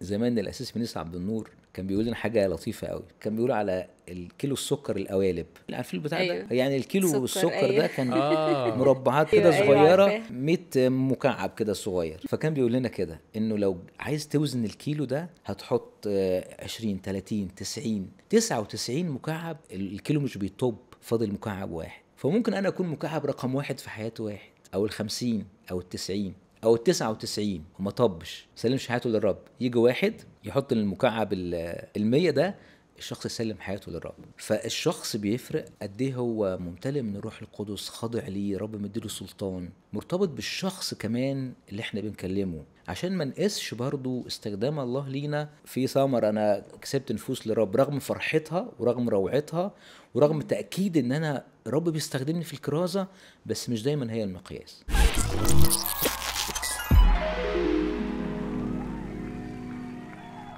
زمان الاسيس بنيس عبد النور كان بيقول لنا حاجة لطيفة قوي، كان بيقول على الكيلو السكر القوالب، عارفين البتاع ده؟ يعني الكيلو السكر ده كان مربعات كده صغيرة، 100 مكعب كده صغير. فكان بيقول لنا كده انه لو عايز توزن الكيلو ده هتحط 20 30 90 99 مكعب، الكيلو مش بيطب، فاضل مكعب واحد. فممكن انا اكون مكعب رقم واحد في حياة واحد، او ال50 او ال90 او ال99 وما طبش، سلمش حياته للرب. يجي واحد يحط المكعب ال100 ده، الشخص يسلم حياته للرب. فالشخص بيفرق قد ايه هو ممتلئ من الروح القدس، خاضع ليه، رب مديله سلطان، مرتبط بالشخص كمان اللي احنا بنكلمه، عشان ما نقيسش برضو استخدام الله لينا في ثمر. انا كسبت نفوس للرب رغم فرحتها ورغم روعتها ورغم تأكيد ان انا رب بيستخدمني في الكرازة، بس مش دايما هي المقياس.